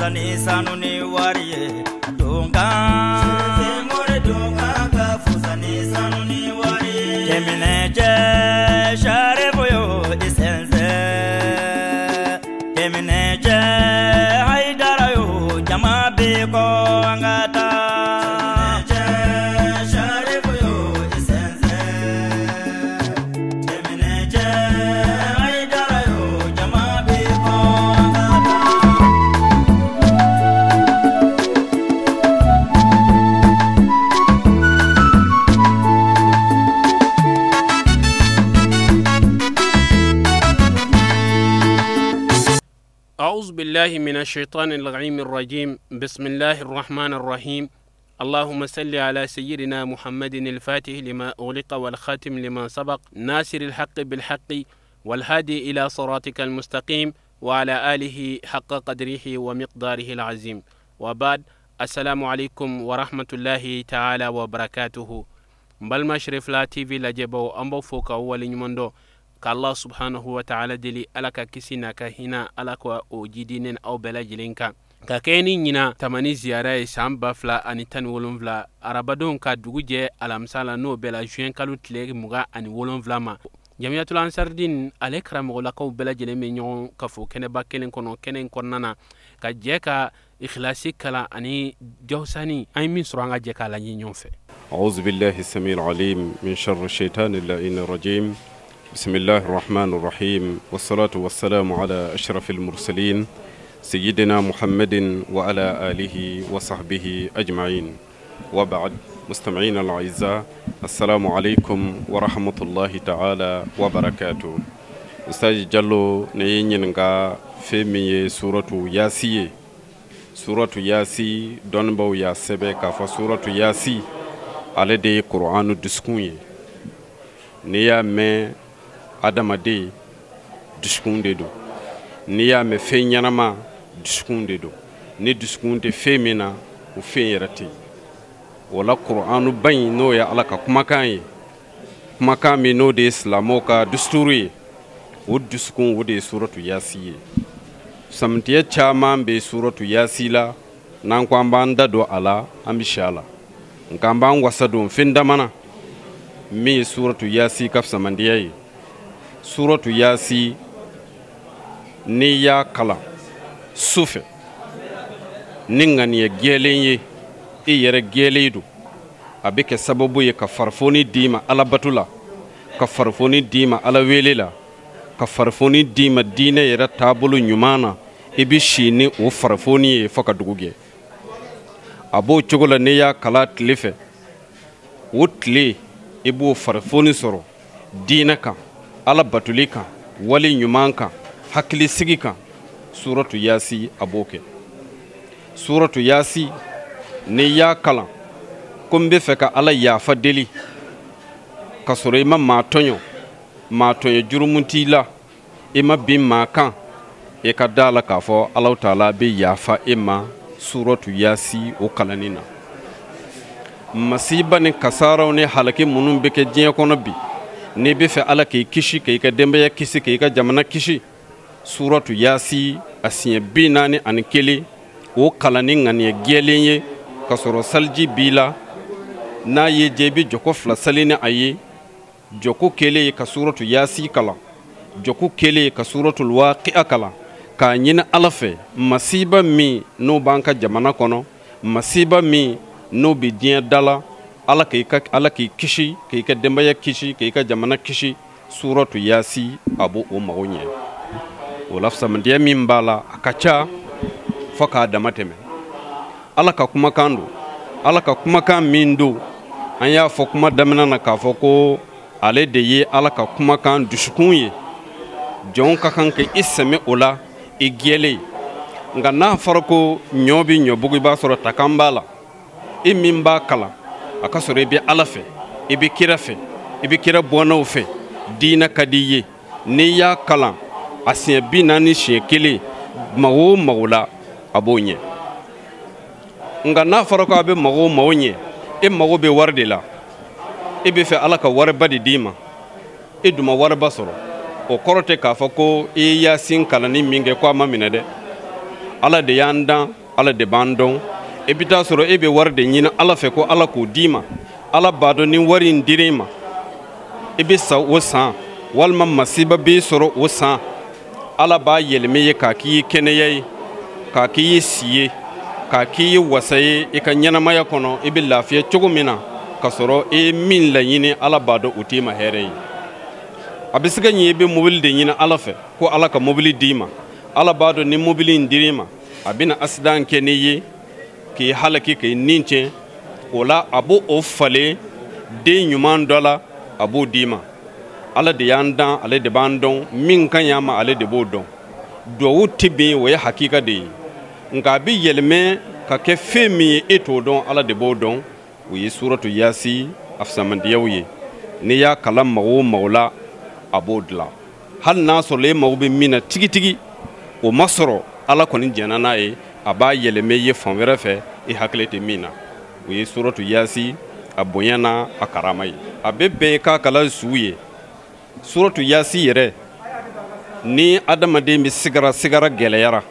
fusa ni sanu ni wari ye donkan Sherifimori donkan ka fusa ni sanu ni wari ye Keminɛcɛ Sharifu yo i sɛnsɛn Keminɛcɛ Hayidara yo jama bɛ kɔ an ka taa Keminɛcɛ Sharifu yo i sɛnsɛn Keminɛcɛ Hayidara yo jama bɛ kɔ an ka taa. أعوذ بالله من الشيطان اللعين الرجيم. بسم الله الرحمن الرحيم. اللهم صل على سيدنا محمد الفاتح لما أغلق والخاتم لما سبق ناصر الحق بالحق والهادي إلى صراطك المستقيم وعلى آله حق قدره ومقداره العظيم. وبعد، السلام عليكم ورحمة الله تعالى وبركاته. Balima Cherifla TV lajɛbaw, an b'aw fo k'aw waleɲuman dɔn k'Allah subhanahu wa ta'ala deli Ala ka kisi n'a ka hinɛ Ala ka o jidi ne aw bɛɛ lajɛlen kan. Ka kɛɲɛ ni ɲina tamani ziyara ye san 2017 arabadon ka dugu jɛ alamisa la, n'o bɛɛ la juin kalo tile 27 ma. Jamiyatul Ansardin ale karamɔgɔlakaw bɛɛ lajɛlen bɛ ɲɔgɔn kafo kɛnɛba kelen kɔnɔ, kɛnɛ in kɔnɔna na ka jɛ ka ikhlasi kalan ani jawsani an ye min sɔrɔ an ka jɛ k'a laɲini ɲɔgɔn fɛ. أعوذ بالله السميع العليم من شر الشيطان اللعين الرجيم. بسم الله الرحمن الرحيم، والصلاة والسلام على أشرف المرسلين سيدنا محمد وعلى آله وصحبه أجمعين. وبعد، مستمعينا الأعزاء، السلام عليكم ورحمة الله تعالى وبركاته. أستاذ جلو نينغا فيمي سورة ياسي، سورة ياسي دونبو يا سبك فسورة ياسي ale de ye Kur'anu dusukun ye. N'i y'a mɛn adamaden dusukun de don, n'i y'a mɛn fɛn ɲɛnama dusukun de don, ni dusukun tɛ fɛn min na o fɛn yɛrɛ tɛ yen. O la Kur'anu ba in n'o ye Ala ka kumakan ye, kumakan min n'o de ye silamɛw ka dusuturu ye, o dusukun o de ye suratu Yasi ye. Samitiya caman bɛ suratu Yasi la, n'an ko an b'an da don a la an bɛ si a la, nka an b'an wasa don fɛn dama na min ye suratu Yasi ka fisamandiya ye. Suratu Yasi n'i y'a kalan su fɛ ni ŋaniya jɛlen ye, i yɛrɛ jɛlen don, a bɛ kɛ sababu ye ka farifoni d'i ma alabato la, ka farifoni d'i ma ala wele la, ka farifoni d'i ma diinɛ yɛrɛ taabolo ɲuman na. I bɛ si ni o farifoni ye fo ka dugu jɛ. A b'o cogo la n'i y'a kalan tile fɛ, o tile i b'o farifoni sɔrɔ diinɛ kan, ala batoli kan, wale ɲuman kan, hakilisigi kan. Suratu Yasi a b'o kɛ. Suratu Yasi n'i y'a kalan ko n bɛ fɛ ka ala yafa deli ka sɔrɔ i ma maa tɔɲɔ, maa tɔɲɔ jurumu t'i la, i ma bin maa kan, i ka da la k'a fɔ Alahu taala bɛ yafa e ma suratu Yasi o kalanni na. Masiba ni kasaraw ni halaki minnu bɛ kɛ diɲɛ kɔnɔ bi, n'i bɛ fɛ Ala k'i kisi, k'i ka denbaya kisi, k'i ka jamana kisi, suratu Yasi a siɲɛ 41 o kalanni ŋaniya jɛlen ye ka sɔrɔ saliji b'i la, n'a ye jɛ i bɛ jɔko 2 sali ni a ye. Jɔko kelen ye ka suratu Yasi kalan, jɔko kelen ye ka suratul Waqi'a kalan, k'a ɲini Ala fɛ masiba min n'o b'an ka jamana kɔnɔ, masiba min n'o bɛ diɲɛ da la, Ala k'i kisi, k'i ka denbaya kisi, k'i ka jamana kisi. Suratu Yasi a b'o o mago ɲɛ. O la fisamandiya min b'a la a ka ca fo k'a dama tɛmɛ. Ala ka kumakan don, Ala ka kumakan min don, an y'a fɔ kuma daminɛ na k'a fɔ ko ale de ye Ala ka kumakan dusukun ye. Jɔn ka kan ka i sɛmɛ o la i jɛlen. Nka n'a fɔra ko ɲɔ bɛ ɲɔbugu, i b'a sɔrɔ takan b'a la. E min b'a kalan a ka sɔrɔ i bɛ Ala fɛ, i bɛ kira fɛ, i bɛ kira bɔnnaw fɛ, diinɛ ka di i ye. N'i y'a kalan a siɲɛ 40 siɲɛ 1, mago o mago la a b'o ɲɛ. Nka n'a fɔra ko a bɛ mago o mago ɲɛ, e mago bɛ wari de la, e bɛ fɛ Ala ka wariba de d'i ma, e dun ma wariba sɔrɔ, o kɔrɔ tɛ k'a fɔ ko i ye Yasin kalanni min kɛ ko a ma minɛ dɛ. Ala de y'an dan, Ala de b'an dɔn. I bɛ taa sɔrɔ e bɛ wari de ɲini Ala fɛ ko Ala k'o d'i ma. Ala b'a dɔn ni wari in dir'i ma, i bɛ sa o san, walima masiba b'i sɔrɔ o san. Ala b'a yɛlɛmɛ ye k'a k'i ye kɛnɛya ye, k'a k'i ye si ye, k'a k'i ye wasa ye i ka ɲɛnamaya kɔnɔ. I bɛ lafiya cogo min na k'a sɔrɔ i ye min laɲini, Ala b'a dɔn o t'i ma hɛrɛ ye. A bɛ se ka ɲɛ i bɛ mobili de ɲini Ala fɛ ko Ala ka mobili d'i ma. Ala b'a dɔn ni mobili in dir'i ma, a bɛna accident kɛ n'i ye k'i halaki, k'i nin tiɲɛ. O la a b'o o falen den ɲuman dɔ la, a b'o d'i ma. Ala de y'an dan, ale de b'an dɔn. Min ka ɲi a ma, ale de b'o dɔn. Duwawu tɛ bin, o ye hakika de ye. Nka a bɛ yɛlɛmɛ ka kɛ fɛn min ye, e t'o dɔn, Ala de b'o dɔn. O ye suratu Yasi a fisamandiyaw ye. N'i y'a kalan mago o mago la, a b'o dilan. Hali n'a sɔrɔ e mago bɛ min na tigitigi, o ma sɔrɔ, Ala kɔni jɛnna n'a ye, a b'a yɛlɛmɛ i ye fan wɛrɛ fɛ i hakili tɛ min na. O ye suratu Yasi a bonya n'a a karama ye. A bɛ bɛn i k'a kalan su ye. Suratu Yasi yɛrɛ, ni adamaden bɛ sigara gɛlɛyara,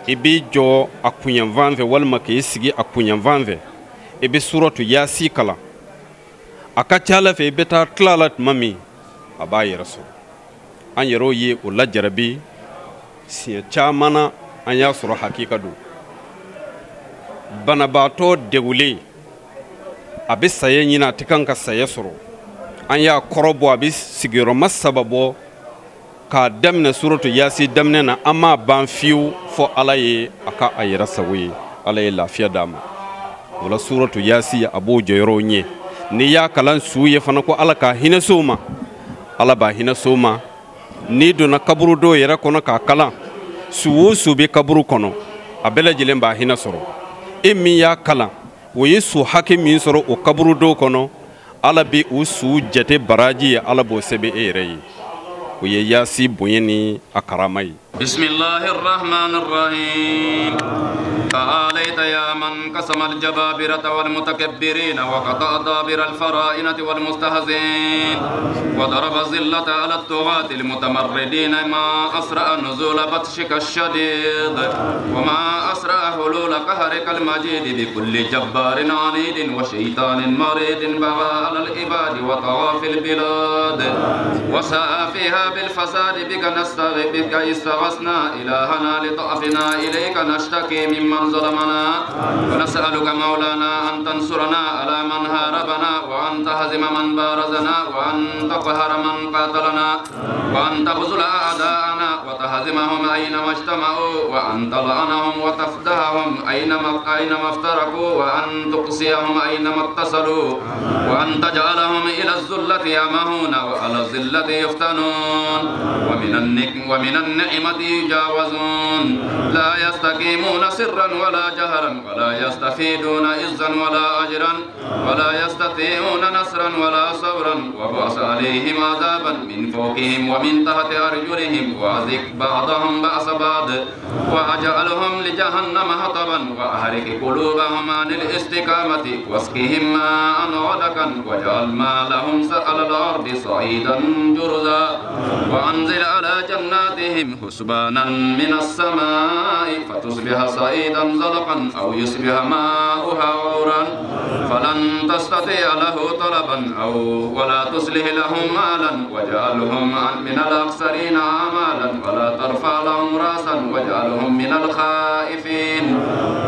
i b'i jɔ a kunyanfan fɛ walima k'i sigi a kunyanfan fɛ, i bɛ suratu Yasi kalan. A ka ca Ala fɛ, i bɛ taa tila la tuma min, a b'a yɛrɛ sɔrɔ. An yɛrɛw ye o lajarabi siɲɛ caman na, an y'a sɔrɔ hakika don. Banabaatɔ degulen, a bɛ saya ɲini, a tɛ kan ka saya sɔrɔ. An y'a kɔrɔbɔ, a bɛ sigiyɔrɔma 3 bɔ k'a daminɛ suratu Yasi daminɛ na, an m'a ban fiyewu fɔ Ala ye a ka a yɛrɛ sago ye. Ala ye lafiya d'a ma. O la suratu Yasi a b'o jɔyɔrɔw ɲɛ. N'i y'a kalan su ye fana ko Ala ka hinɛ s'o ma, Ala b'a hinɛ s'o ma. N'i donna kaburu dɔw yɛrɛ kɔnɔ k'a kalan, su o su bɛ kaburu kɔnɔ, a bɛɛ lajɛlen b'a hinɛ sɔrɔ. E min y'a kalan, o ye su hakɛ min sɔrɔ o kaburu dɔw kɔnɔ, Ala bɛ o su jate baraji ye, Ala b'o sɛbɛn e yɛrɛ ye. O ye Yasi bonya ni a karama ye. Bismillahirrahmanirrahim. تعاليت يا من قسم الجبابرة والمتكبرين وقطع دابر الفرائنة والمستهزئين وضرب الذلة على الطغاة المتمردين. ما أسرع نزول بطشك الشديد وما أسرع حلول قهرك المجيد بكل جبار عنيد وشيطان مريد بغى على العباد وطغى في البلاد وسعى فيها بالفساد. بك نستغيث، بك استغثنا إلهنا لضعفنا، إليك نشتكي ممن ظلمنا، ونسألك مولانا أن تنصرنا على من هاربنا، وأن تهزم من بارزنا، وأن تقهر من قاتلنا، وأن تخذل أعداءنا وتهزمهم أينما اجتمعوا، وأن تلعنهم وتفدههم أينما افترقوا، وأن تقصيهم أينما اتصلوا، وأن تجعلهم إلى الذلة يعمهون وعلى الذلة يفتنون، ومن النعمة يجاوزون. لا يستقيمون سرا ولا جهرا، ولا يستفيدون عزا ولا أجرا، ولا يستطيعون نصرا ولا صبرا. وبعث عليهم عذابا من فوقهم ومن تحت أرجلهم، وأذق بعضهم بأس بعض، وأجعلهم لجهنم حطبا، وأحرق قلوبهم عن الاستقامة، واسقهم ماء غدقا، واجعل ما لهم على الأرض صعيدا جرزا، وأنزل على جناتهم حسبانا من السماء فتصبح صعيدا زلقا أو يصبح ماؤها غورا، فلن تستطيع له طلبا أو ولا تصلح لهم مالا، واجعلهم من الأخسرين أعمالا، ولا ترفع لهم رأسا، واجعلهم من الخائفين،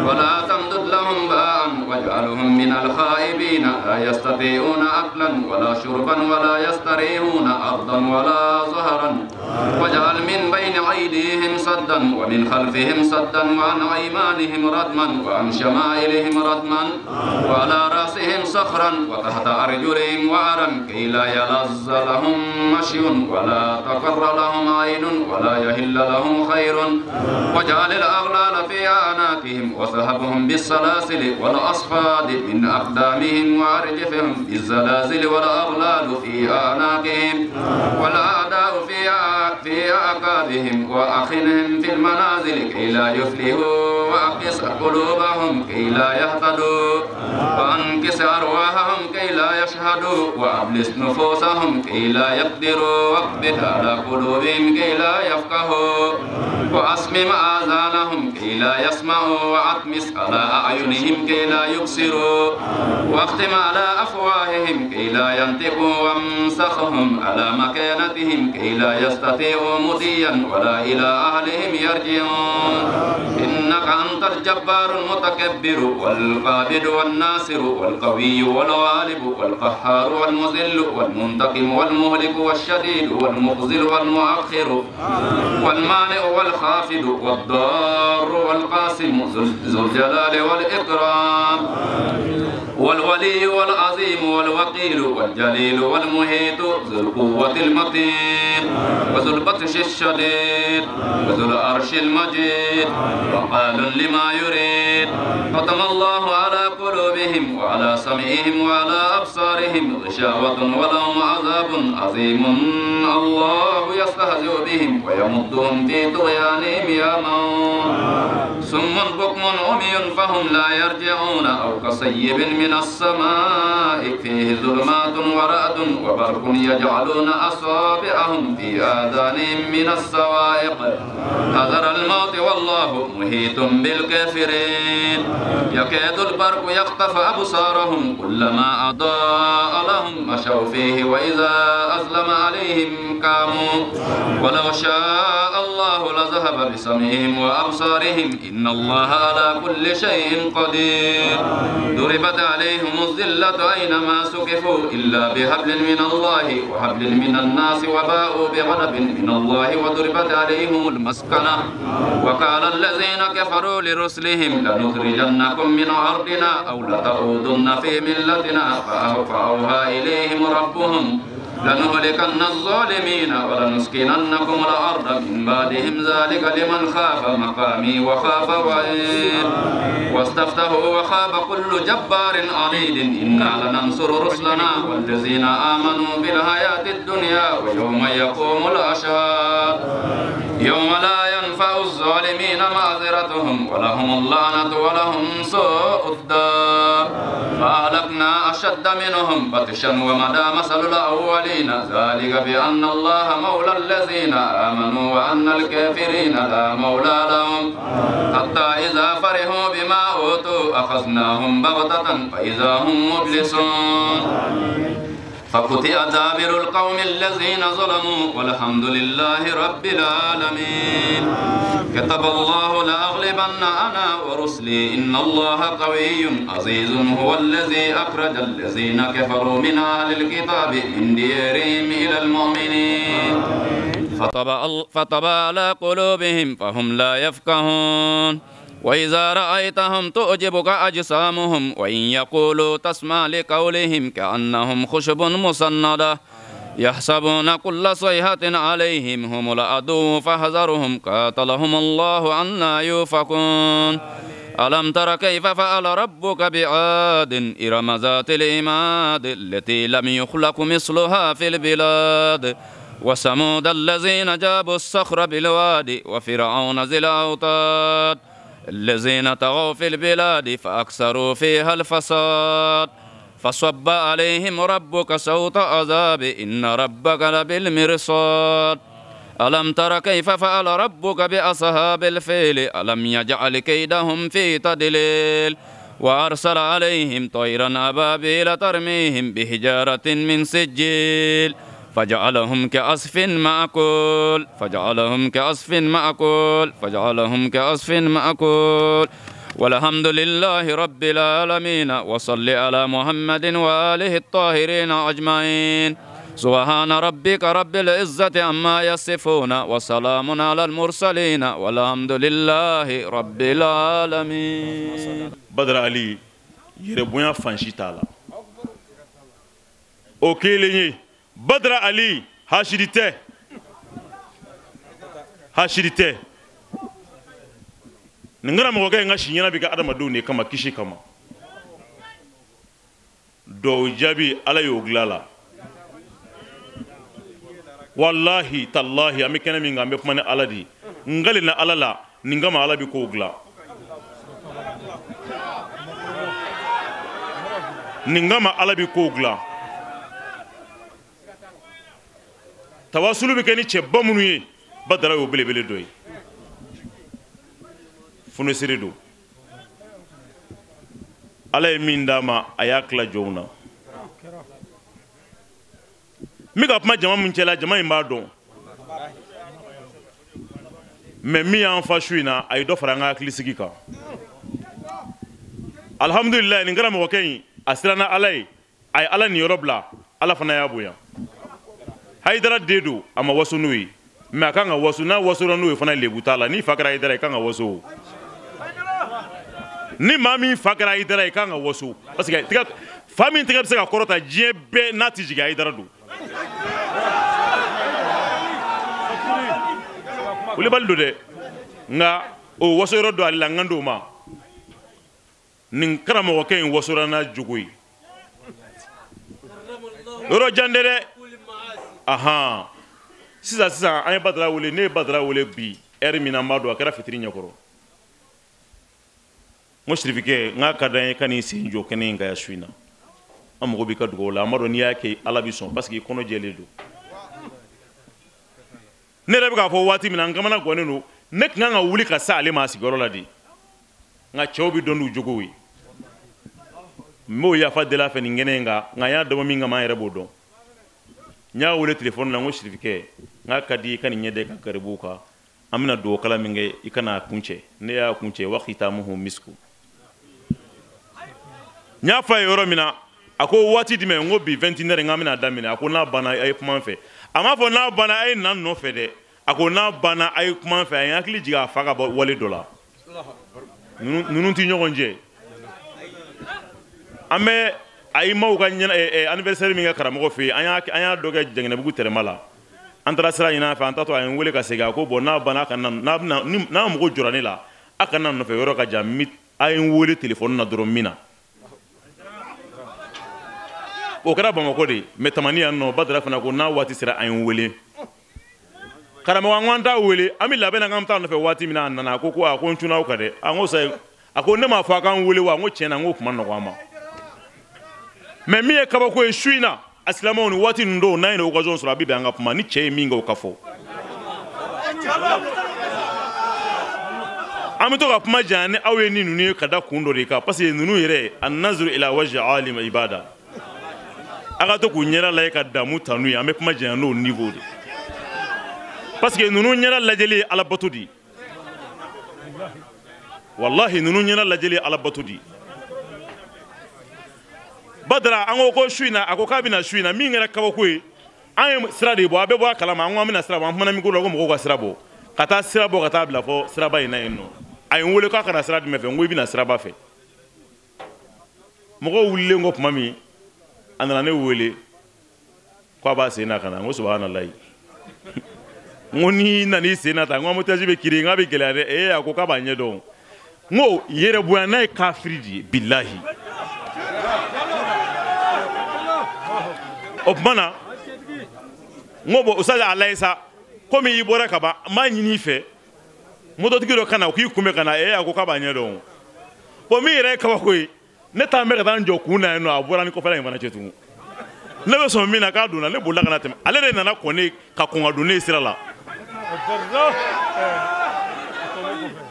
ولا تمدد لهم باعا، واجعلهم من الخائبين. لا يستطيعون أكلا ولا شربا، ولا يستريحون أرضا ولا زهرا، واجعل من بين أيديهم سدا، ومن خلفهم سدا، وعن أيمانهم ردما، وعن شمائلهم ردما، وعلى رأسهم صخرا، وتحت أرجلهم وعرا، كي لا يلز لهم مشي، ولا تقر لهم عين، ولا يهل لهم خير. واجعل الأغلال في أعناقهم، وسحبهم بالسلاسل والأصفاد من أقدامهم، وأرجفهم بالزلازل والأغلال في أعناقهم، والأعداء في أعقابهم، وأخنهم في المنازل كي لا يفلحوا وأقس قلوبهم كي لا يهتدوا وأنكس أرواحهم كي لا يشهدوا وأبلس نفوسهم كي لا يقدروا واقبض على قلوبهم كي لا يفقهوا وأصمم آذانهم كي لا يسمعوا وأطمس على أعينهم كي لا يبصروا واختم على أفواههم كي لا ينطقوا وامسخهم على مكانتهم كي لا يستطيعوا مضيا ولا إلى أهلهم يرجعون. إنك أنت الجبار المتكبر والقابض والناصر والقوي والغالب والقهار والمذل والمنتقم والمهلك والشديد والمخزل والمؤخر والمانع والخافض والضار والقاسم ذو الجلال والإكرام والولي والعظيم والوكيل والجليل والمحيط ذو القوة المتين وذو البطش الشديد وذو العرش المجيد وقال لما يريد. ختم الله على قلوبهم وعلى سمعهم وعلى أبصارهم غشاوة ولهم عذاب عظيم. الله يستهزئ بهم ويمدهم في طغيانهم يعمهون. صم بكم عمي فهم لا يرجعون. أو كصيب من السماء فيه ظلمات ورعد وبرق يجعلون أصابعهم في آذانهم من الصواعق حذر الموت والله محيط بالكافرين. يكاد البرق يخطف أبصارهم كلما أضاء لهم مشوا فيه وإذا أظلم عليهم قاموا. ولو شاء الله لذهب بسمعهم وأبصارهم إن الله على كل شيء قدير. ضربت عليهم الذلة أينما سكفوا إلا بحبل من الله وحبل من الناس وباءوا بغضب من الله وضربت عليهم المسكنة. وقال الذين كفروا لرسلهم لنخرجنكم من أرضنا أو لتعودن في ملتنا فأوحى إليهم ربهم لنهلكن الظالمين ولنسكننكم الأرض من بعدهم ذلك لمن خاف مقامي وخاف وعيد. واستفتحوا وخاب كل جبار عنيد. إنا لننصر رسلنا والذين آمنوا في الحياة الدنيا ويوم يقوم الأشهاد. يوم لا ينفع الظالمين معذرتهم ولهم اللعنة ولهم سوء الدار. فأهلكنا أشد منهم بطشا ومدى مثل الأولين. ذلك بأن الله مولى الذين آمنوا وأن الكافرين لا مولى لهم. حتى إذا فرحوا بما أوتوا أخذناهم بغتة فإذا هم مبلسون. فقطع دابر القوم الذين ظلموا والحمد لله رب العالمين. كتب الله لأغلبن أنا ورسلي إن الله قوي عزيز. هو الذي أخرج الذين كفروا من أهل الكتاب من ديارهم إلى المؤمنين فطبع على قلوبهم فهم لا يفقهون. وإذا رأيتهم تعجبك أجسامهم وإن يقولوا تسمع لقولهم كأنهم خشب مسندة يحسبون كل صيحة عليهم هم العدو فاحذرهم قاتلهم الله أنى يؤفكون. ألم تر كيف فعل ربك بعاد إرم ذات العماد التي لم يخلق مثلها في البلاد وثمود الذين جابوا الصخر بالوادي وفرعون ذي الأوتاد الذين طغوا في البلاد فأكثروا فيها الفساد فصب عليهم ربك سوط عذاب إن ربك لبالمرصاد. ألم تر كيف فعل ربك بأصحاب الفيل ألم يجعل كيدهم في تضليل وأرسل عليهم طيرا أبابيل ترميهم بحجارة من سجيل فجعلهم كعصف مأكول فجعلهم كعصف مأكول فجعلهم كعصف مأكول. والحمد لله رب العالمين وصل على محمد وآله الطاهرين أجمعين. سبحان ربك رب العزة عما يصفون وسلام على المرسلين والحمد لله رب العالمين. بدر علي يربويا فانشي تالا اوكي Badra Ali hashidite hashidite ngara mɔgɔ kɛ n ka si ɲɛna bi ka adamadenw de kama kisi kama dɔw jaabi ala y'o dilan la wallahi tallahi an bɛ kɛnɛ min kan an bɛ kuma ni ala de ye n kalenna ala la nin kama ala bi kow dilan. Nin kama Ala bɛ kow dilan. Tawasulu bɛ kɛ ni cɛba minnu ye, Badara y'o belebele dɔ ye. Funesiri don. Ala ye min d'a ma, a y'a tila jɔnw na. N bɛ ka kuma jama min cɛla, jama in b'a dɔn. Mais min y'an fa su in na, a ye dɔ fara an ka hakilisigi kan. Alhamdulilayi, nin karamɔgɔkɛ in, a siranna Ala ye, a ye Ala niyɔrɔ bila, Ala fana y'a bonya. Hayidara den don, a ma waso n'o ye. Mais a kan ka waso, n'a wasora n'o ye fana lebu t'a la. N'i fa kɛra Hayidara ye, i kan ka waso. Ni maa min fa kɛra Hayidara ye, i kan ka waso. Parce que fa min tɛgɛ bɛ se ka kɔrɔta diɲɛ bɛɛ n'a tɛ jigin, Hayidara don. Wulibali don dɛ, nka o waso yɔrɔ dɔ ale la, n kan d'o ma. Nin karamɔgɔkɛ in wasora n'a jogo ye. Yɔrɔ jan tɛ dɛ. Ahan. Sisan sisan an ye Badara wele, ne ye Badara wele bi heure min na n b'a dɔn a kɛra fitiri ɲɛkɔrɔ. N ko Sirifikɛ, n k'a ka d'an ye ka n'i sen jɔ kɛnɛ in kan yan su in na. An mago b'i ka dugawu la, an b'a dɔn n'i y'a kɛ Ala b'i sɔn parce que i kɔnɔ jɛlen don. Ne yɛrɛ bɛ k'a fɔ waati min na, n kamana gannen don, ne tun kan ka wuli ka se ale ma a sigiyɔrɔ la de. Nka cɛw bɛ dɔn n'u jogow ye. N b'o yafa deli a fɛ nin kɛnɛ in kan, nka n y'a dabɔ min kama, an yɛrɛ b'o dɔn. N y'a wele telefɔni la, n ko Sirifikɛ, n k'a ka di i ka nin ɲɛ da i ka garibuw kan, an bɛna dugawu kalan min kɛ, i kana a kuncɛ. Ne y'a kuncɛ, wa khitamuhu misku. N y'a fɔ a ye yɔrɔ min na, a ko waati jumɛn, n ko bi 21h n k'an bɛna daminɛ. A ko n'a banna a ye kuma n fɛ. A m'a fɔ n'a banna a ye na n nɔfɛ dɛ. A ko n'a banna a ye kuma n fɛ. A ye n hakili jigin a fa ka bɔ wale dɔ la. Ninnu tɛ ɲɔgɔn jɛ. An bɛ ayimaw ka anniversaire min kɛ karamɔgɔ fɛ yen, an y'a dɔ kɛ Jɛngɛnɛbugu tɛrɛma la. An taara sira ɲini a fɛ, an taatɔ a ye n wele ka segin, a ko bon n'a banna a kana n'a n'a mago jɔra ne la, a kana n nɔfɛ, yɔrɔ ka jan, a ye n wele telefɔni na dɔrɔn min na. O kɛra Bamakɔ de, mais Tamani yan nɔ, Badara fana ko n'a waati sera a ye n wele. Karamɔgɔ, an ko an t'a wele, an bɛ labɛn na k'an bɛ taa nɔfɛ waati min na, a nana a ko ko a ko n cunna aw kan dɛ. A ko sayi, a ko ne m'a fɔ a k'an wele wa, n ko tiɲɛ na, n k'o kuma nɔgɔ an ma. Mais min ye kabako ye su in na, a silamɛw ni waati ninnu dɔw n'an ye occasion sɔrɔ, a bɛ bɛn an ka kuma ni cɛ ye min kɛ o ka fɔ. An bɛ to ka kuma janya ni aw ye ni ninnu ye ka da kun dɔ de kan, parce que ninnu yɛrɛ an-nazru ila wajhi alim ibada. A ka to k'u ɲɛda lajɛ ka damu tanu ye, an bɛ kuma janya n'o niveau de. Parce que ninnu ɲɛda lajɛli ye alabato de ye. Wallahi ninnu ɲɛda lajɛli ye alabato de ye. Badara an ko su in na, a ko k'a bɛna su in na, min kɛra kabako ye, an ye sira de bɔ, a bɛɛ bɔ a kalama, an ko an bɛna sira bɔ, an kumana micro la ko mɔgɔw ka sira bɔ, ka taa sira bɔ ka taa bila fɔ siraba in na yen nɔ. A ye n wele k'a kana sira jumɛn fɛ, n ko i bɛna siraba fɛ. Mɔgɔw wulilen kɔ tuma min, a nana ne wele k'a b'a sen na ka na, n ko subahanallahi. N ko n'i nana i sen na tan, n ko embouteillage bɛ kirin, n k'a bɛ gɛlɛya dɛ. Ee a ko k'a b'a ɲɛ dɔn. N ko yɛrɛ bonya n'a ye kafiri de ye, bilahi. O tuma na, n ko bon ustaz a lajɛ sa, komi i bɔra ka ban, n b'a ɲini i fɛ, mototigi dɔ ka na, o k'i kunbɛn ka na. Ee a ko k'a b'a ɲɛ dɔn. Bon min yɛrɛ ye kabako ye, ne t'an bɛ ka taa n jɔ kun na yen nɔ, a bɔra ni kɔfɛla in fana cɛ tugun. Ne bɛ sɔn min na k'a donna, ne bolila ka na tɛmɛ. Ale de nana kɔn ne ka kɔn ka don ne sira la.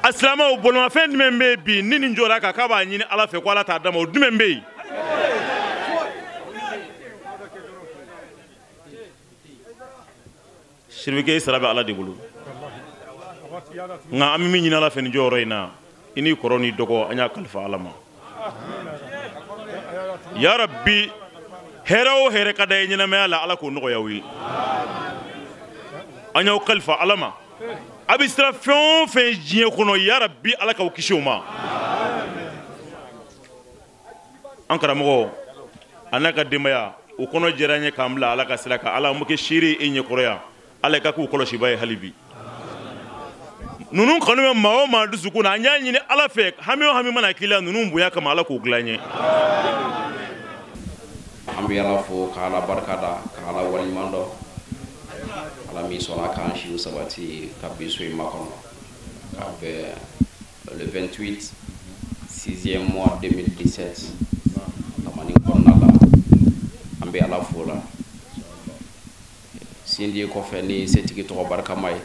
A silamɛw, bolimafɛn jumɛn bɛ yen bi ni nin jɔra kan k'a b'a ɲini Ala fɛ ko Ala t'a d'a ma, o jumɛn bɛ yen? Sirifikɛ, i sara bɛ Ala de bolo. Nka an bɛ min ɲini Ala fɛ nin jɔyɔrɔ in na, i n'i kɔrɔ n'i dɔgɔ, an y'a kalifa Ala ma. Ya Rabbi, hɛrɛ o hɛrɛ ka da ye ɲɛnamaya la, Ala k'o nɔgɔya aw ye. An y'aw kalifa Ala ma. A bɛ siran fɛn o fɛn diɲɛ kɔnɔ, ya Rabbi, Ala k'aw kisi o ma. An karamɔgɔ a n'a ka denbaya, o kɔnɔ jɛra an ye k'an bila Ala ka sira kan. Ala, an bɛ kɛ seere e ɲɛkɔrɔ yan. Ala ka k'u kɔlɔsiba ye hali bi. Ninnu kanu bɛ maa o maa dusukun na, an y'a ɲini Ala fɛ, hami o hami mana k'i la, ninnu bonya kama, Ala k'o dilan n ye. An bɛ Ala fo ka Ala barika da, ka Ala waleɲuman dɔn. Ala min sɔnna k'an siw sabati ka bi so in makɔnɔ, k'a bɛn le 28 6e mois 2017. Tamani kɔnɔna la, an bɛ Ala fo la. Sindi kɔfɛ ni setigi tɔgɔ barikama ye,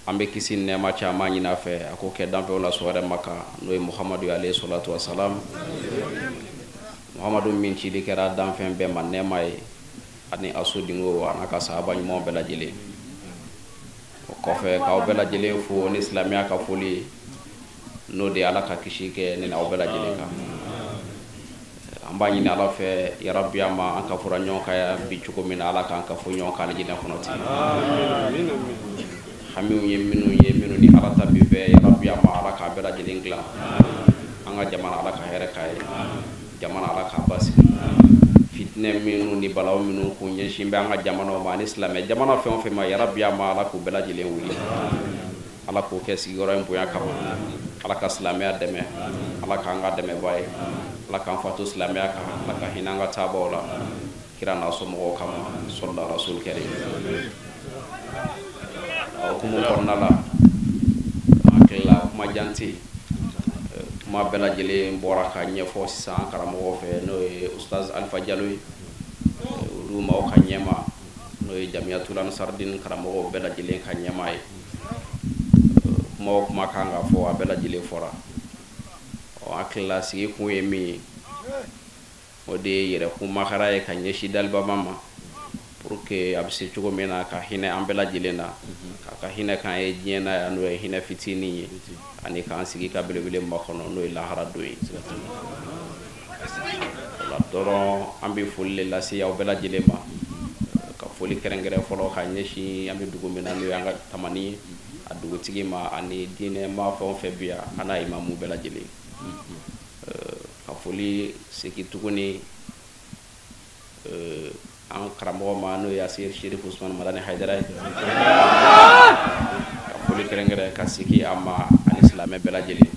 an bɛ kisi nɛɛma caman ɲini a fɛ, a k'o kɛ danfɛnw la sɔrɔ ma kan, n'o ye Muhamadu alayhi salatu wa salam. Muhamadu min cili kɛra danfɛn bɛɛ ma nɛɛma ye, ani a sodenw a n'a ka sahaba ɲumanw bɛɛ lajɛlen. O kɔfɛ k'aw bɛɛ lajɛlen fo ni silamɛya ka foli, n'o de ye Ala ka kisi kɛ ne n'aw bɛɛ lajɛlen kan. An b'a ɲini Ala fɛ yarabi ma an ka fura ɲɔgɔn kan yan bi cogo min na, Ala k'an ka fɔ ɲɔgɔn kan alijinɛ kɔnɔ ten. Hamiw ye minnu ye, minnu ni Ala ta bi bɛɛ, yarabi ma Ala k'a bɛɛ lajɛlen dilan. An ka jamana Ala ka hɛrɛ k'a ye, jamana Ala k'a basigi. Fitinɛ minnu ni balaw minnu kun ɲɛsin bɛ an ka jamanaw ma ani silamɛ jamana fɛn o fɛn ma, yarabi ma Ala k'u bɛɛ lajɛlen wuli. Ala k'o kɛ sigiyɔrɔ in bonya kama. Ala ka silamɛya dɛmɛ, Ala k'an ka dɛmɛbaa ye, Ala k'an fato silamɛya kan, Ala ka hinɛ an ka taabaw la, kira n'a somɔgɔw kama, sɔlila rasul karim. O hukumu kɔnɔna la, hakili la kuma jan tɛ yen, kuma bɛɛ lajɛlen bɔra ka ɲɛfɔ sisan karamɔgɔw fɛ, n'o ye Ustaz Alpha Jalo ye, olu maaw ka ɲɛma, n'o ye Jamiyatul Ansardin karamɔgɔw bɛɛ lajɛlen ka ɲɛma ye. Kuma o kuma kan ka fɔ, a bɛɛ lajɛlen fɔra. Ɔ, hakili la sigi kun ye min ye, o de ye yɛrɛkun makara ye ka ɲɛsin dalibaba ma, pour que a bɛ se cogo min na ka hinɛ an bɛɛ lajɛlen na, k'a ka hinɛ k'an ye diɲɛ na yan, n'o ye hinɛ fitinin ye, ani k'an sigi ka belebele makɔnɔ, n'o ye lahara don ye. O la dɔrɔn an bɛ foli de lase aw bɛɛ lajɛlen ma, ka foli kɛrɛnkɛrɛn fɔlɔ ka ɲɛsin an bɛ dugu min na, n'o ye an ka Tamani ye, a dugutigi ma ani diinɛ maa fɛn o fɛn bi yan, an n'a imamu bɛɛ lajɛlen. Ka foli segin tuguni an karamɔgɔ ma, n'o ye Asir Sherif Usman Madani Hayidara ye, ka foli kɛrɛnkɛrɛn ka segin a ma ani silamɛ bɛɛ lajɛlen.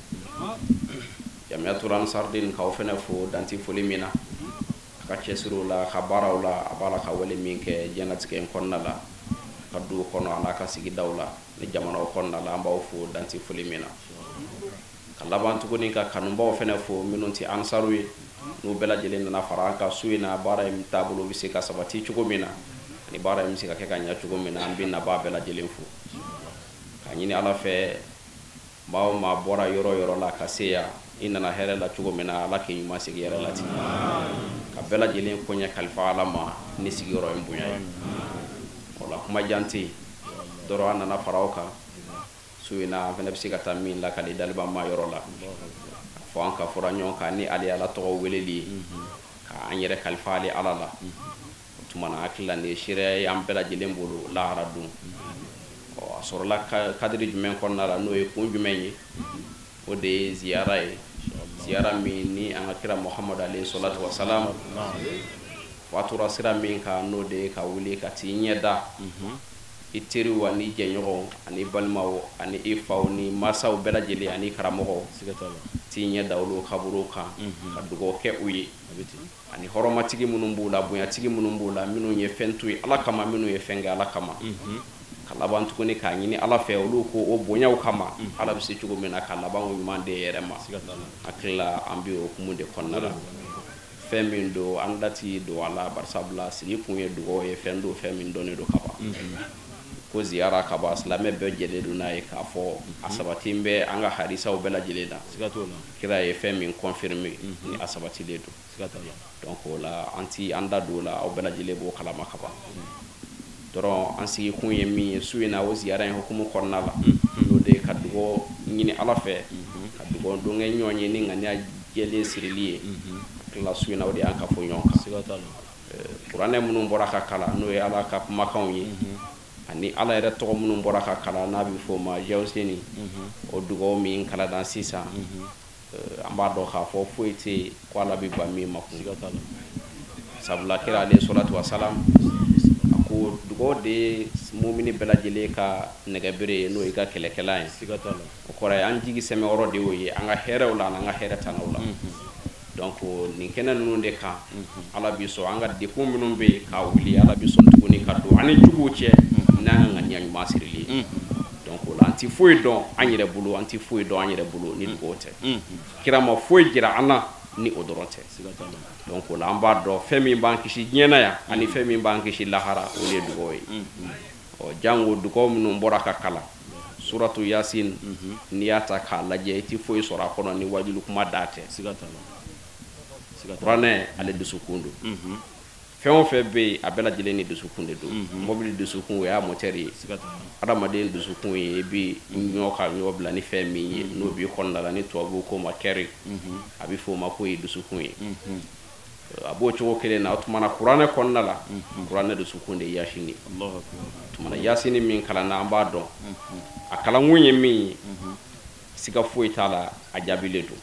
Jamiyatul Ansardin k'aw fɛnɛ fo danti foli min na, a ka cɛsiriw la, a ka baaraw la, a b'a la ka wale min kɛ diɲɛlatigɛ in kɔnɔna la, a ka duw kɔnɔ a n'a ka sigidaw la ni jamanaw kɔnɔna la, an b'aw fo danti foli min na. Ka laban tuguni ka kanubaw fɛnɛ fo minnu tɛ ansaru ye, n'u bɛɛ lajɛlen nana fara an kan su in na, baara in taabolo bɛ se ka sabati cogo min na, ani baara in bɛ se ka kɛ ka ɲɛ cogo min na, an bɛ nabaa bɛɛ lajɛlen fo. Ka ɲini Ala fɛ, maa o maa bɔra yɔrɔ o yɔrɔ la ka se yan, i nana hɛrɛ la cogo min na, Ala k'i ɲuman segin hɛrɛ la ten. Ka bɛɛ lajɛlen koɲɛ kalifa Ala ma ni sigiyɔrɔ in bonya ye. O la kuma jan tɛ yen, dɔrɔn an nana fara aw kan su in na, an fana bɛ se ka taa min lakali daliba ma yɔrɔ la, fɔ an ka fɔra ɲɔgɔn kan ni ale Ala tɔgɔ weleli ye, k'an yɛrɛ kalifa ale Ala la. O tuma na hakili la nin ye seereya ye an bɛɛ lajɛlen bolo lahara don. Ɔ, a sɔrɔla kadiri jumɛn kɔnɔna la, n'o ye kun jumɛn ye, o de ye ziyara ye, ziyara min ni an ka kira Muhamadu alayhi salatu wa salam fatura sira min kan, n'o de ye ka wuli ka t'i ɲɛ da i teriw ani jɛɲɔgɔnw ani balimaw ani i faw ni masaw bɛɛ lajɛlen ani karamɔgɔw, t'i ɲɛ da olu kaburu kan ka dugawu kɛ u ye, ani hɔrɔnmatigi minnu b'u la, bonyatigi minnu b'u la, minnu ye fɛn to ye Ala kama, minnu ye fɛn kɛ Ala kama. Ka laban tuguni k'a ɲini Ala fɛ olu ko o bonyaw kama, Ala bɛ se cogo min na ka laban ɲuman de yɛrɛ ma. Hakili la an bɛ o hukumu de kɔnɔna la. Fɛn min don, an da ti don a la, barisabula sigi kun ye dugawu ye, fɛn don, fɛn min dɔnnen don ka ban. Ko ziyara ka ban, silamɛ bɛɛ jɛlen don n'a ye k'a fɔ a sabati bɛ an ka hadisaw bɛɛ lajɛlen na. Kira ye fɛn min confirmer ni a sabatilen don. Donc o la an ti an da don o la, aw bɛɛ lajɛlen b'o kalama ka ban. Dɔrɔn an sigi kun ye min ye su in na, o ziyara in hukumu kɔnɔna la, n'o de ye ka dugawu ɲini Ala fɛ, ka dugawu don kɛ ɲɔgɔn ye ni ŋaniya jɛlen sirili ye. Hakili la su in na o de y'an ka fɔ ɲɔgɔn kan. Kuranɛ minnu bɔra ka kalan, n'o ye Ala ka kumakanw ye, ani Ala yɛrɛ tɔgɔ minnu bɔra ka kalan, n'a bɛ fɔ o ma Jawuseni, o dugawu min kalanna sisan, an b'a dɔn k'a fɔ foyi tɛ yen ko Ala bɛ ban min ma kun. Sabula kira alayhi salatu wa salam a ko dugawu de ye mumini bɛɛ lajɛlen ka nɛgɛbere ye, n'o y'i ka kɛlɛkɛlan ye. O kɔrɔ ye an jigi sɛmɛyɔrɔ de y'o ye, an ka hɛrɛw la an'an ka hɛrɛ tanaw la. Donc nin kɛnɛ ninnu de kan, Ala bi sɔn an ka dekun minnu bɛ yen k'a wuli, Ala bi sɔn tuguni ka don an ni juguw cɛ n'an ka ŋaniya ɲuman sirili ye. Donc o la an ti foyi dɔn an yɛrɛ bolo, an ti foyi dɔn an yɛrɛ bolo ni dugawu tɛ. Kira ma foyi jira an na ni o dɔrɔn tɛ. Donc o la an b'a dɔn fɛn min b'an kisi diɲɛ na yan ani fɛn min b'an kisi lahara, o de ye dugawu ye. Ɔ jango dugawu minnu bɔra ka kalan, suratu Yasin, n'i y'a ta k'a lajɛ, i ti foyi sɔrɔ a kɔnɔ ni wajulu kuma da tɛ. Kuranɛ ale dusukun don. Fɛn o fɛn bɛ yen, a bɛɛ lajɛlen ni dusukun de don. Mobili dusukun, o y'a motɛri ye. Adamaden dusukun ye, i bɛ ɲɔ ka ɲɔ bila ni fɛn min ye, n'o b'i kɔnɔna la, ni tubabuw k'o ma cœur, a bɛ fɔ o ma k'o ye dusukun ye. A b'o cogo kelen na. O tuma na, kuranɛ kɔnɔna la, kuranɛ dusukun de ye Yasini ye. O tuma na, Yasini min kalanna, an b'a dɔn a kalankun ye min ye, siga foyi t'a la, a jaabilen don.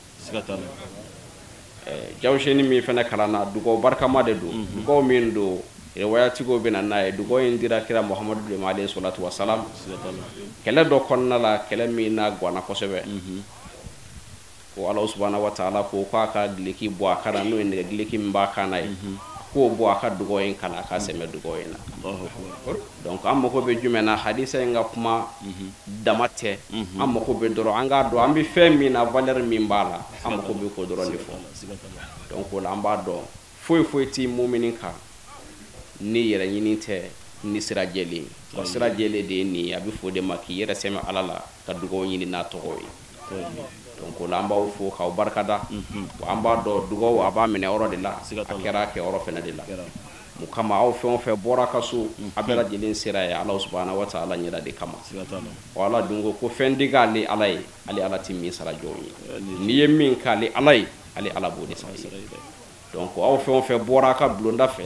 Jawuseni min fana kalanna, dugawu barikama de don. Dugawu min don, riwayatigiw bɛ na n'a ye, dugawu in dira kira Muhamadu de ma, alayhi salatu wa salam, kɛlɛ dɔ kɔnɔna la, kɛlɛ min n'a ganna kosɛbɛ, ko Ala subahana wa taala ko k'a ka gileki bɔ a kan na, n'o ye nɛgɛ gileki min b'a kan na ye, k'o bɔ, a ka dugawu in kalan, a ka sɛmɛ dugawu in na. Donc an mago bɛ jumɛn na? Hadisa in ka kuma dama tɛ. An mago bɛ dɔrɔn an k'a dɔn an bɛ fɛn min na, valeur min b'a la, an mago bɛ k'o dɔrɔn de fɔ. Donc o la, an b'a dɔn foyi foyi t'i mumini kan ni yɛrɛ ɲini tɛ ni sira jɛlen. Wa sira jɛlen de ye nin ye. A bɛ fɔ o de ma k'i yɛrɛ sɛmɛ Ala la, ka dugawu ɲini n'a tɔgɔ ye. Donc o la, an b'aw fo k'aw barikada. Wa an b'a dɔn dugawu a b'a minɛ yɔrɔ de la, a kɛra a kɛyɔrɔ fɛnɛ de la. Mun kama aw fɛn o fɛn bɔra ka so, a bɛɛ lajɛlen sera ye Ala subahana wa taala ɲɛda de kama. Wa Ala dun ko ko fɛn di k'ale Ala ye, ale Ala ti min sara jɔn ye. N'i ye min k'ale Ala ye, ale Ala b'o de sara ye. Donc aw fɛn o fɛn bɔra a ka bulonda fɛ,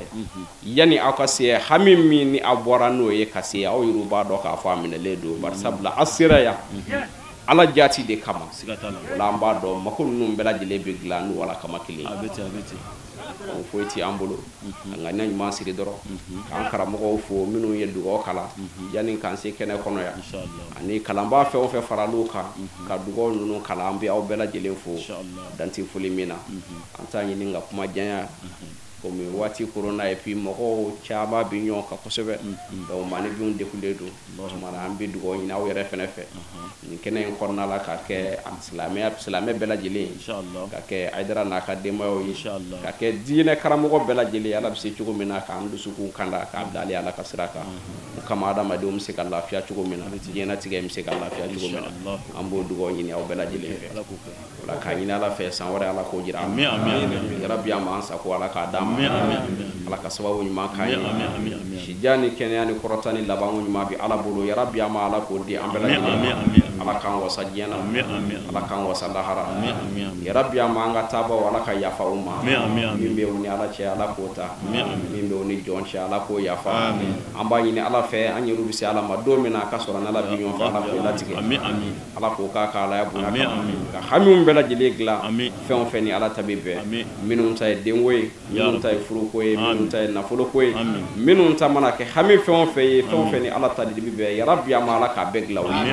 yanni aw ka se, hami min ni aw bɔra n'o ye ka se, aw yɛrɛ b'a dɔn k'a fɔ a minɛlen don, bari sabula aw sera yan Ala jaati de kama. O la, an b'a dɔn mako ninnu bɛɛ lajɛlen bɛ dilan n'o Ala kama kelen ye. O foyi ti an bolo, an ka ɲuman siri dɔrɔn k'an karamɔgɔw fo minnu ye dugawu kalan yanni k'an se kɛnɛ kɔnɔ yan, ani kalanbaa fɛn o fɛn faral'u kan ka dugawu ninnu kalan. An bɛ aw bɛɛ lajɛlen fo danti foli min na. An t'a ɲini ka kuma janya, komi waati korona, et puis mɔgɔw caman bɛ ɲɔgɔn kan kosɛbɛ. Donc maaninfinw degunnen don. Tuma na, an bɛ dugawu ɲini aw yɛrɛ fɛnɛ fɛ nin kɛnɛ in kɔnɔna la, ka kɛ silamɛya, silamɛ bɛɛ lajɛlen, ka kɛ Hayidara n'a ka denbayaw ye, ka kɛ diinɛ karamɔgɔ bɛɛ lajɛlen ye. Ala bɛ se cogo min na k'an dusukun kanda k'a bila ale Ala ka sira kan, o kama adamadenw bɛ se ka lafiya cogo min na, diɲɛnatigɛ bɛ se ka lafiya cogo min na. An b'o dugawu ɲini aw bɛɛ lajɛlen fɛ. O la, k'a ɲini Ala fɛ, san wɛrɛ Ala k'o jira an na. Yarabi, an m'an sago, Ala k'a d'an ma. Ala ka sababu ɲuman k'an ye. Sijan ni kɛnɛya ni kɔrɔta ni labanko ɲuman bɛ Ala bolo. Yarabi, an ma Ala k'o di an bɛɛ lajɛlen ma. Ala k'an wasa diɲɛ na, Ala k'an wasa lahara. Yarabi, an ma an ka taabaw, Ala ka yafa u ma. Min bɛ u ni Ala cɛ, Ala k'o ta. Min bɛ u ni jɔn cɛ, Ala k'o yafa. An b'a ɲini Ala fɛ, an yɛrɛ bɛ se Ala ma don min na, a ka sɔrɔ n'Ala bɛ ɲɔgɔn fɛ, Ala k'o latigɛ, Ala k'o k'a ka Alaya bonya kama, ka hamiw bɛɛ lajɛlen dilan. Fɛn o fɛn ni Ala ta bɛ bɛn, minnu ta ye denko ye, minnu ta ye furuko ye, minnu ta ye nafoloko ye, minnu ta mana kɛ hami fɛn o fɛn ye, fɛn o fɛn ni Ala ta de bɛ bɛn, yarabi, an ma Ala k'a bɛɛ dilan u ye.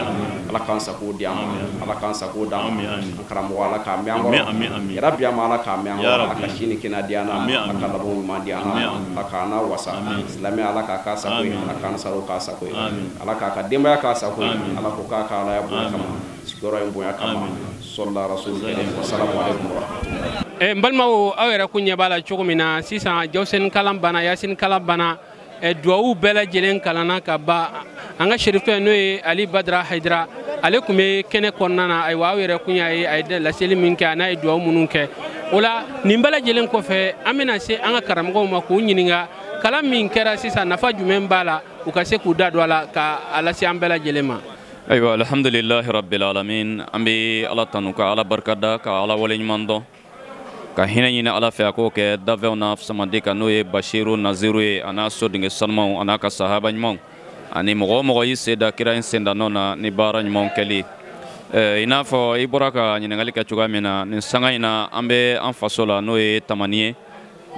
Ala k'an sago di an ma, Ala k'an sago d'an ma. An karamɔgɔ, Ala k'a mɛn an kɔrɔ. Yarabi, an ma Ala k'a mɛn an kɔrɔ. Ala ka si ni kɛnɛya di an ma, Ala ka labanw ɲuman di an ma, Ala k'an n'a wasa. Silamɛ, Ala k'a k'a sago ye, Ala k'an saraw k'a sago ye, Ala k'a ka denbaya k'a sago ye. Ala k'o k'a ka Alaya bonya kama, sigiyɔrɔ in bonya kama. Sɔlila rasul karim, wasalamu alaikum warahmatullahi. N balimaw, aw yɛrɛ kun ɲɛ b'a la cogo min na sisan, Jawuseni kalan banna, Yasini kalan banna, duwawu bɛɛ lajɛlen kalanna ka ban. An ka serifɛ, n'o ye Ali Badara Hayidara, ale tun bɛ kɛnɛ kɔnɔna na. Ayiwa, aw yɛrɛ kun y'a ye a ye laseli min kɛ, a n'a ye duwawu minnu kɛ. O la, nin bɛɛ lajɛlen kɔfɛ, an bɛna se an ka karamɔgɔw ma k'u ɲininka kalan min kɛra sisan, nafa jumɛn b'a la, u ka se k'u da don a la ka a lase an bɛɛ lajɛlen ma. Ayiwa, alhamdulilahi rabbil alamin. An bɛ Ala tanu, ka Ala barikada, ka Ala waleɲuman dɔn, ka hinɛ ɲini Ala fɛ, a k'o kɛ dafɛnw na samadi kan, n'o ye Bashiru Naziru ye, a n'a sodenkɛ sanumanw, a n'a ka sahaba ɲumanw, ani mɔgɔ o mɔgɔ y'i sen da kira in senda nɔ na ni baara ɲumanw kɛli. I n'a fɔ i bɔra ka ɲininkali kɛ cogoya min na, nin sanga in na, an bɛ an faso la, n'o ye Tamani ye,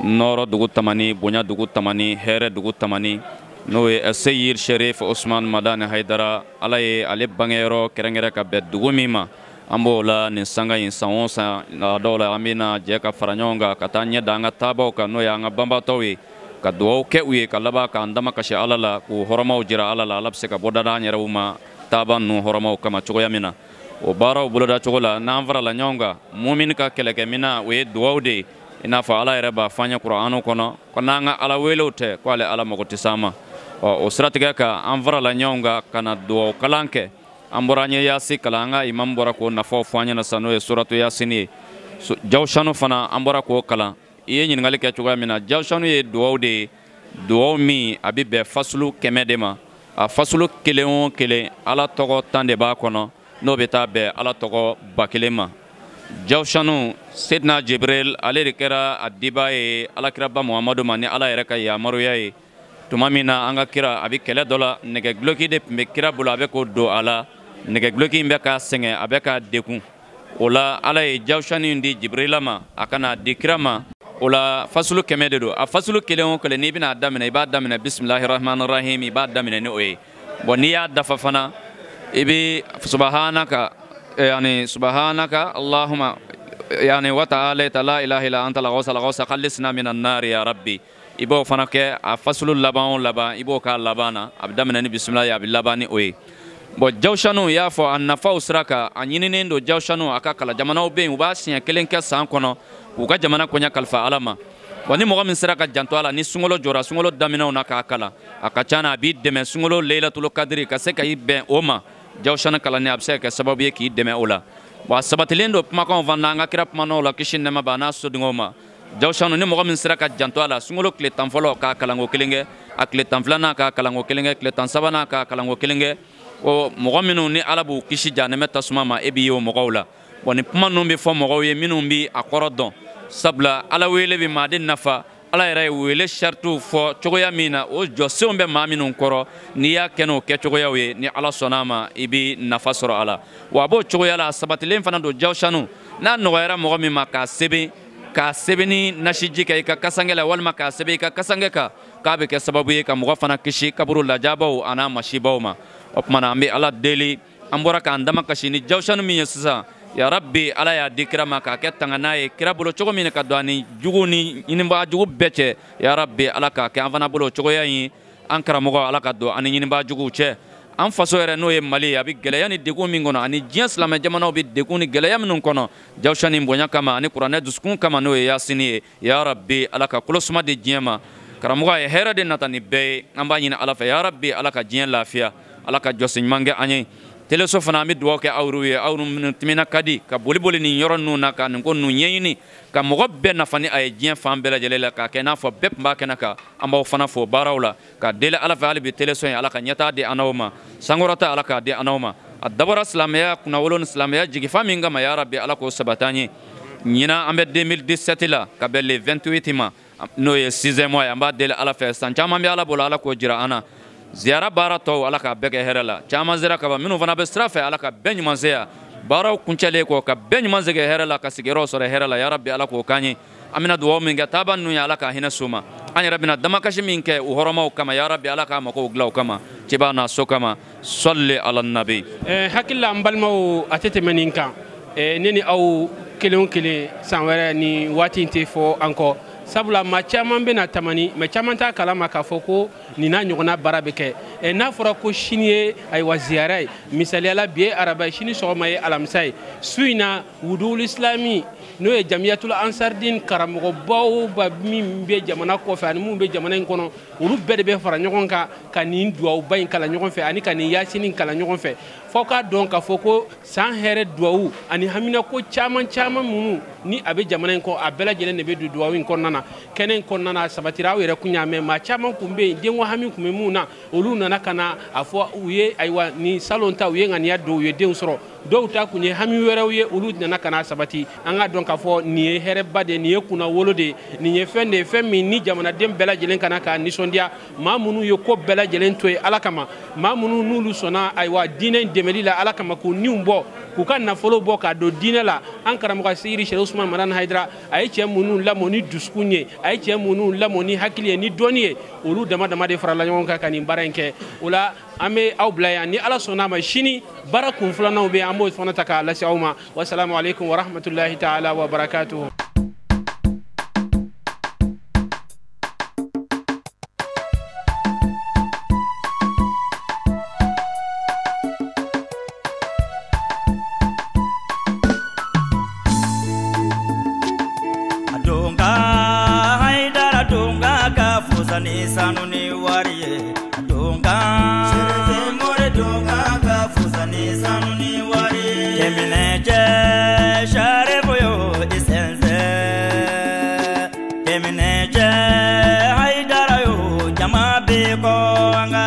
nɔɔrɔ dugu Tamani, bonya dugu Tamani, hɛrɛ dugu Tamani, n'o ye Seyid Sherif Osman Madani Hayidara, Ala ye ale bangeyɔrɔ kɛrɛnkɛrɛn ka bɛn dugu min ma. An b'o la nin sanga in. San o san, a dɔw la, an bɛna jɛ ka fara ɲɔgɔn kan ka taa ɲɛ da an ka taabaw kan, n'o ye an ka banbaatɔw ye, ka dugawu kɛ u ye, ka laban k'an dama kasi Ala la, k'u hɔrɔmaw jira Ala la, Ala bɛ se ka bɔda d'an yɛrɛw ma taaba ninnu hɔrɔmaw kama cogoya min na. O baaraw boloda cogo la n'an farala ɲɔgɔn kan, mumini ka kɛlɛkɛminɛn o ye duwawu de ye. I n'a fɔ Ala yɛrɛ b'a fɔ an ye Kur'anu kɔnɔ ko n'an ka Ala welew tɛ ko ale Ala mago tɛ s'an ma. Ɔ o siratigɛ kan an farala ɲɔgɔn kan ka na duwawu kalan kɛ. An bɔra an ye yaasi kalan, an ka imam bɔra k'o nafaw fɔ an ɲɛna sisan, n'o ye suratu yaasini ye. Jawusanu fana an bɔra k'o kalan. I ye ɲininkali kɛ cogoya min na, jawusanu ye duwawu de ye, duwawu min a bɛ bɛn fasulu 100 de ma. A fasulu kelen o kelen Ala tɔgɔ 10 de b'a kɔnɔ, n'o bɛ taa bɛn Ala tɔgɔ 1000 ma. Jawusanu Sedina Jibril ale de kɛra a dibaa ye Alakiraba Muhamadu ma ni Ala yɛrɛ ka yamaruya ye. Tuma min na an ka kira a bɛ kɛlɛ dɔ la, nɛgɛguloki de tun bɛ kira bolo, a bɛ k'o don a la. Nɛgɛguloki in bɛ k'a sɛgɛn, a bɛ k'a degun. O la Ala ye jawusanu in di Jibrila ma, a ka n'a di kira ma. O la fasulu 100 de don. A fasulu kelen o kelen n'i bɛna a daminɛ, i b'a daminɛ bisimilahi rahmani rahim, i b'a daminɛ ni o ye. Bon n'i y'a dafa fana, i bɛ subahanaka, yani subhanaka allahumma yani wa ta'ala la ilaha illa anta al-ghawsa khallisna minan nar ya rabbi. I b'o fana kɛ a fasulu laban o laban, i b'o k'a laban na. A bɛ daminɛ ni bisimilahi, a bɛ laban ni o ye. Bon jawusanu y'a fɔ a nafaw sira kan, a ɲininen don jawusanu a ka kalan. Jamanaw bɛ yen u b'a siɲɛ kelen kɛ san kɔnɔ k'u ka jamana koɲɛ kalifa Ala ma. Bon ni mɔgɔ min sera ka janto a la, ni sunkalo jɔra, sunkalo daminɛw na k'a kalan, a ka ca na a b'i dɛmɛ sunkalo Laylatul Kadiri ka se ka i bɛn o ma. Jawusanu kalanni a bɛ se ka kɛ sababu ye k'i dɛmɛ o la. Bon a sabatilen don kumakanw fana na, an ka kira kumanaw la, kisi ni nɛɛma b'a n'a sodenw ma. Jawusanu ni mɔgɔ min sera ka janto a la, sunkalo tile 10 fɔlɔ k'a kalanko kelen kɛ, a tile 12nan k'a kalanko kelen kɛ, tile 13nan k'a kalanko kelen kɛ, o mɔgɔ minnu ni Ala b'u kisi jahanamɛ tasuma ma, e b'i ye o mɔgɔw la. Bon ni kuma ninnu bɛ fɔ mɔgɔw ye minnu bɛ a kɔrɔ dɔn, sabula Ala wele bɛ maa de nafa. Ala yɛrɛ ye wele saritiw fɔ cogoya min na, o jɔsenw bɛ maa minnu kɔrɔ, n'i y'a kɛ n'o kɛcogoyaw ye, ni Ala sɔnna a ma, i bɛ nafa sɔrɔ a la. Wa a b'o cogoya la, a sabatilen fana don jawusanu. N'a nɔgɔyara mɔgɔ min ma k'a sɛbɛn, k'a sɛbɛn ni nasiji kɛ i ka kasankɛ la, walima k'a sɛbɛn i ka kasankɛ kan, k'a bɛ kɛ sababu ye ka mɔgɔ fana kisi kaburu lajabaw an'a masibaw ma. O tuma na an bɛ Ala deli, an bɔra k'an dama kasi ni jawusanu min ye sisan, ya Rabbi Ala y'a di kira ma k'a kɛ tangana ye kira bolo cogo min ka don ani jugu ni ɲinibaa jugu bɛɛ cɛ. Ya Rabbi Ala k'a kɛ an fana bolo cogoya in, an karamɔgɔ Ala ka don ani ɲinibaa juguw cɛ. An faso yɛrɛ n'o ye Mali ye, a bɛ gɛlɛya ni degun min kɔnɔ, ani diɲɛ silamɛ jamanaw bɛ degun ni gɛlɛya minnu kɔnɔ, jawusanu bonya kama ani kuranɛ dusukun kama n'o ye yaasini ye, ya Rabbi Ala ka kolosuma di diɲɛ ma. Karamɔgɔ a ye hɛrɛ de nata ni bɛɛ ye, an b'a ɲini Ala fɛ, ya Rabbi Ala ka diɲɛ lafiya, Ala ka jɔsi ɲuman kɛ an ye. Teleso fana an bɛ dugawu kɛ aw ye, aw minnu timina ka di ka boli boli nin yɔrɔ ninnu na, ka nin ko ninnu ɲɛɲini, ka mɔgɔ bɛɛ nafa ni a ye diɲɛ fan bɛɛ lajɛlen la, k'a kɛ n'a fɔ bɛɛ tun b'a kɛnɛ kan. An b'aw fana fo baaraw la, ka deli Ala fɛ hali bi teleso in Ala ka ɲɛtaa di an n'aw ma, sankɔrɔta Ala k'a di an n'aw ma. A dabɔra silamɛya kunnawolo ni silamɛya jigifa min kama, ya Rabbi Ala k'o sabati an ye. Ɲinan an bɛ 2017 la ka bɛn le 28 ma, n'o ye 6e mois ye. An b'a deli Ala fɛ, san caman bɛ Ala bolo, Ala k'o jira an na. Ziyara baara tɔw Ala k'a bɛɛ kɛ hɛrɛ la, caman sera ka ban, minnu fana bɛ sira fɛ Ala ka bɛɛ ɲuman se yan. Baaraw kuncɛlen kɔ ka bɛɛ ɲuman segin hɛrɛ la, ka sigiyɔrɔ sɔrɔ hɛrɛ la, ya Rabbi Ala k'o k'an ye. An bɛna dugawu min kɛ taaba ninnu ye, Ala ka hinɛ s'u ma. An yɛrɛ bɛna damakasi min kɛ u hɔrɔmaw kama, ya Rabbi Ala k'a makow dilan u kama, cibaa n'a so kama. Sɔli ala nabi. Hakili la n balimaw, a tɛ tɛmɛ nin kan. Ne ni aw kelen o kelen san wɛrɛ ni waati in tɛ fɔ an kɔ, sabula maa caman bɛna tamani, mɛ caman t'a kalama k'a fɔ ko nin n'a ɲɔgɔnna baara bɛ kɛ. N'a fɔra ko sini ye ayiwa ziyara ye, misaliyala bi ye araba ye, sini sɔgɔma ye alamisa ye, su in na wudul islami n'o ye jamiyatul ansardin karamɔgɔbaw ba min bɛ jamana kɔfɛ ani minnu bɛ jamana in kɔnɔ, olu bɛɛ de bɛ fara ɲɔgɔn kan ka nin duwawuba in kalan ɲɔgɔn fɛ ani ka nin yaasini kalan ɲɔgɔn fɛ. F'aw k'a dɔn k'a fɔ ko san hɛrɛ duwawu ani haminako caman caman minnu ni a bɛ jamana in kɔ, a bɛɛ lajɛlen de bɛ don duwawu in kɔnɔna na. Kɛnɛ in kɔnɔna na a sabatira, aw yɛrɛ kun y'a mɛn, maa caman kun bɛ yen denko hami kun bɛ mun na, olu nana ka na a fɔ u ye ayiwa ni salon ta u ye ŋaniya don, u ye denw sɔrɔ. Dɔw ta kun ye hami wɛrɛw ye, olu nana ka na sabati. An k'a dɔn k'a fɔ nin ye hɛrɛba de ye, nin ye kunnawolo de ye, nin ye fɛn de ye, fɛn min ni jamanaden bɛɛ lajɛlen ka na k'a nisɔndiya. Maa minnu ye ko bɛɛ lajɛlen to ye Ala kama, maa minnu n'olu sɔnna ayiwa diinɛ in dɛmɛli la Ala kama, k'u niw bɔ, k'u ka nafolo bɔ k'a don diinɛ la. An karamɔgɔ Seyidi Sɛki Usumani Madani Hayidara, a ye cɛ minnu lamɔ ni dusukun ye, a ye cɛ minnu lamɔ ni hakili ye, ni dɔnni ye, olu dama dama de farala ɲɔgɔn kan ka nin baara in kɛ. O la an bɛ aw bila yan, ni Ala sɔnna a ma sini baara kun filananw bɛ yen, an b'o fana ta k'a lase aw ma. Wasalamu aleykum wa rahmatulahi taala wa barakatuhu. don kan Serife mori don kan ka fusa ni sanu ni wari Kɛminɛ cɛ Sharifu yo i sɛnsɛn Kɛminɛ cɛ Hayidara yo jama bɛ kɔ an ka